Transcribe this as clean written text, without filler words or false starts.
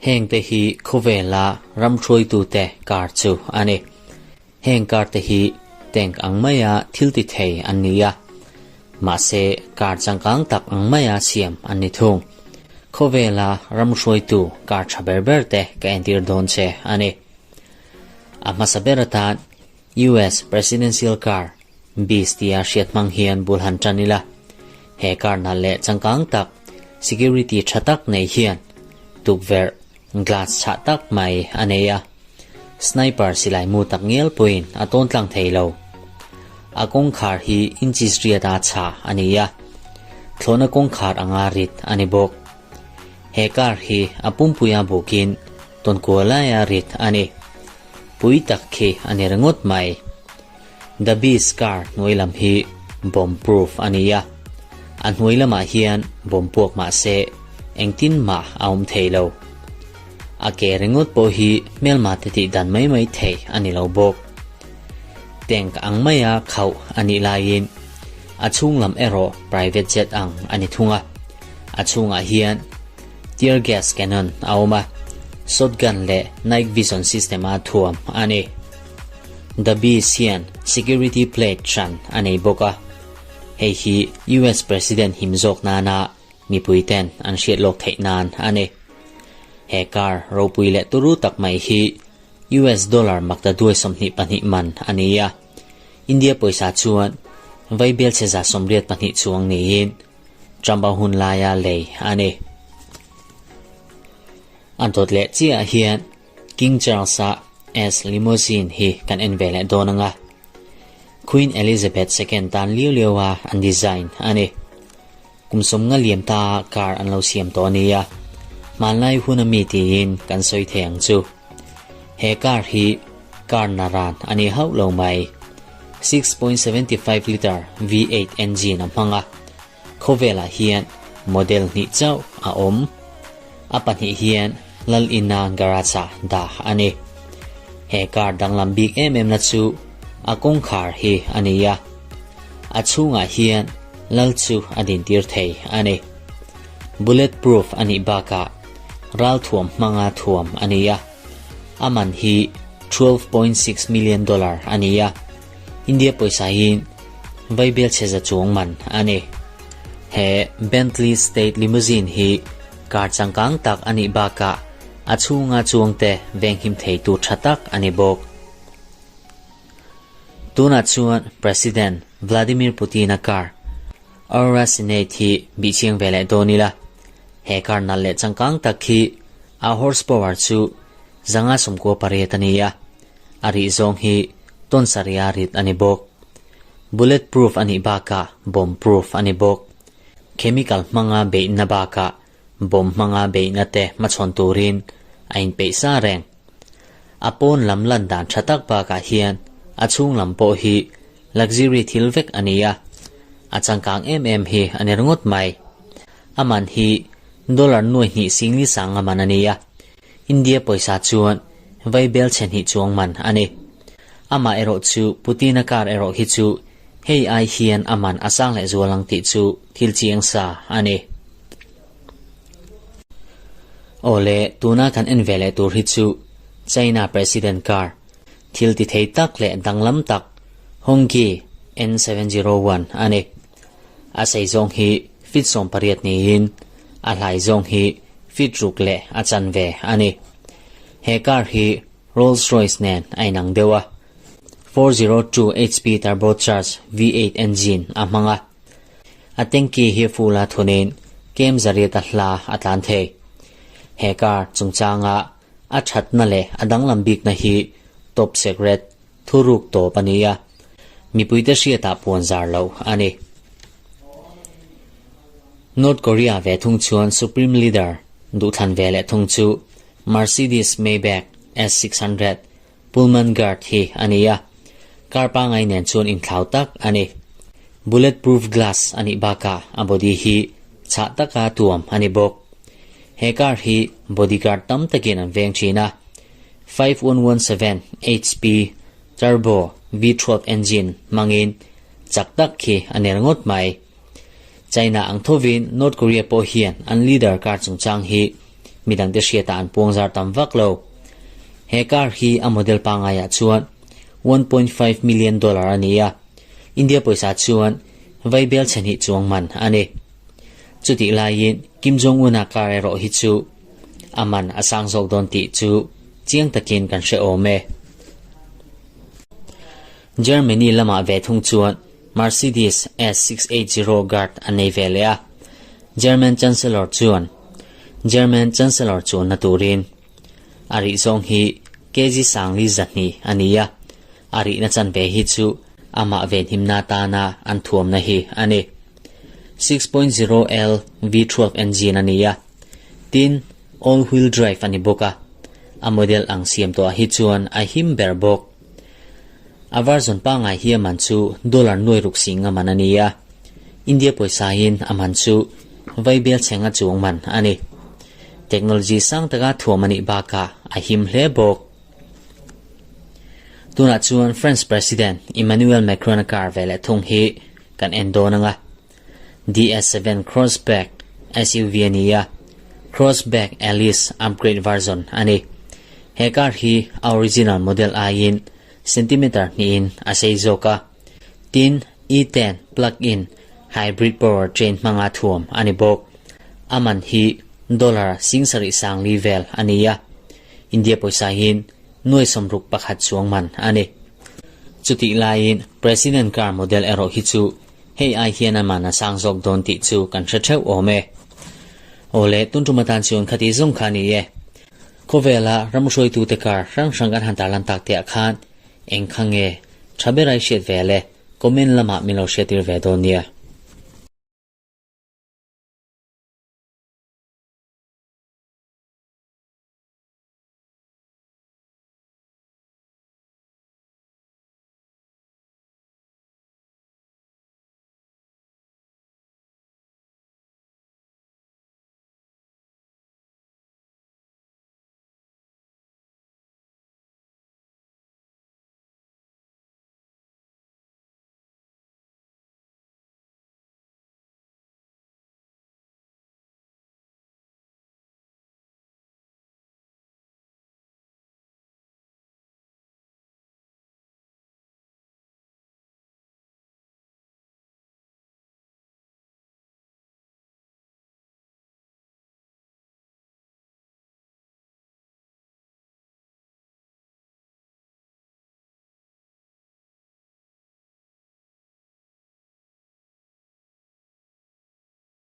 Hengte hi khawvela ram hruaitute car chu a ni. Heng car te hi tank ang maia thil ti thei an ni a, mahse car changkang tak ang maia siam an ni thung. Khawvela ram hruaitu car tha ber ber te ka entir dawn che a ni. A hmasa ber atan US Presidential Car Beast tia hriat hmang hian bul han tan ila. He car nalh leh changkang tak, security tha tak nei hian tukverh glass chhah tak mai a nei a. Sniper silai mu tak ngial pawhin a tawn tlang thei lo. A kawngkhar hi inches riat a chhah a ni a, thlawhna kawngkhar anga rit a ni bawk. He car hi a pumpuia bukin tawnkual laia rit a ni. Pui tak khi a ni ringawt mai. The Beast car hnuai lam hi bomb proof a ni a, a hnuai lamah hian bomb puak mah se engtin mah a awm thei lo. A ke ringawt pawh hi hmelma te tih dan mai mai thei a ni lo bawk. Tank ang maia khauh a nih laiin a chhung lam erawh private jet ang a ni thung a, a chhungah hian tear gas cannon a awm a, shotgun leh night vision system a thuam a ni. The Beast hian security plate hran a nei bawk a, hei hi US President him zawk nana mipui ten an hriat lawk theih nan a ni. He car ropui leh turu tak mai hi US dollar makta duai 22 man a ni a, India pawisa chuan vaibel chhe 82 chuang niin Trump-a hun laia lei a ni. An dawt leh chiah hian King Charles-a S limousine hi kan en ve leh dawn ang a, Queen Elizabeth ii tan liau liau a an design a ni. Kum 50 liam ta car an lo siam tawh a nia, hmanlai hun ami tiin kan sawi thei ang chu. He car hi car naran a ni hauh lo mai. 6.75 litre V8 engine a hmang a, Khawvelah hian model hnih chauh a awm. A pahnih hian Lal Ina garage-ah dah a ni. He car danglam bik em em na chu a kawngkhar hi a ni a. A chhungah hian Lal chu a dintir thei a ni. Bullet proof a nih bakah ralthuam hmanga thuam a ni a. A man hi $12.6 million a ni a. India pawisa hi vaibel chhe za chuang man a ni. He Bentley State Limousine hi car changkang tak a nih bakah a chhunga chuangte venghim theitu tha tak a ni bawk. Tunah chuan President Vladimir Putin-a car Aurora Senate hi bih chiang ve leh dawn ila. He car nalh leh changkang tak hi a horsepower chu 598 a ni a. A rih zawng hi tawn saria rit a ni bawk. Bullet proof a nih bakah bomb proof a ni bawk. Chemical hmanga beihna bakah bomb hmanga beihna te hmachhawn turin a inpeih sa reng. A pawn lam lan dan tha tak bakah hian a chhung lam pawh hi luxury thil vek a ni a, a changkang em em hi a ni ringawt mai. A man hi dollar nuai hnih singli sang a man a ni a, India pawisa chuan vaibel chhe hnih chuang man a ni. Amah erawh chu Putin-a car erawh hi chu hei ai hian a man a sang leh zual ang tih chu thil chiang sa a ni. Awle, tuna kan en ve leh tur hi chu China President car, thil ti thei tak leh danglam tak Hongqi N701 a ni. A sei zawng hi feet 18 niin a hlai zawng hi feet ruk leh a chanve a ni. He car hi Rolls Royce nen a inang deuh a, 402 HP turbocharged V8 engine a hmang a. A tanky hi full a thunin kem zariat a hla a tlan thei. He car chungchanga a thatna leh a danglam bikna hi top secret thuruk tawp a ni a, mipuite hriatah puan zar loh a ni. North Korea ve thung chuan Supreme Leader duhthlan ve leh thung chu Mercedes Maybach S600 Pullman Guard hi a ni a, car pangngai nen chuan inthlau tak a ni. Bulletproof glass a nih bakah a body hi chhah taka tuam a ni bawk. He car hi bodyguard tam takin an veng thin a, 5117 HP Turbo V12 engine hmangin chak tak khi a ner ngawt mai. China ang thovin North Korea pawh hian an leader car chungchang hi midangte hriatah an puangzar tam vak lo. He car hi a model pangaiah chuan 1.5 million dollar a ni a, India pawisa chuan vaibel chhehnih chuang man a ni. Chutih laiin Kim Jong-un-a car erawh hi chu a man a sang zawk dawn tih chu chiang takin kan hre awm e. Germany lamah ve thung chuan Mercedes S680 Guard a nei ve leh a, German Chancellor chuan German Chancellor chuanna turin a rih zawng hi kg sangli zahnih a ni a, a rihna chanve hi chu amah venhimna atana an thuamna hi a ni. 6.0L V12 engine a ni a, tin all wheel drive a ni bawk a, a model ang siam tawhah hi chuan a him ber bawk. A version pangngai hi a man chu dollar nuai ruk sing a man a ni a, India pawisain a man chu vaibel chhenga chuang man a ni. Technology sang taka thuam a nih bakah a him hle bawk. Tunah chuan France President Emmanuel Macron-a car ve leh thung hi kan en dawn ang a. DS7 Crossback SUV a ni a, Crossback Alice upgrade version a ni. He car hi a original model aiin centimeter hnihin a sei zawk a, tin E10 plug-in hybrid powertrain hmanga thuam a ni bawk. A man hi dollar singsarih sangli vel a ni a, India pawisa hian nuai sawmruk pakhat chuang man a ni. Chutih laiin President car model erawh hi chu hei ai hian a man a sang zawk dawn tih chu kan hre theuh awm e. Awle, tun tum atan chuan khati zawng kha a ni e. Khawvela ram hruaitute car hrang hrang kan han tarlan tak te ah khan eng kha nge tha ber ai hriat ve le comment lamah min lo hriattir ve dawn nia.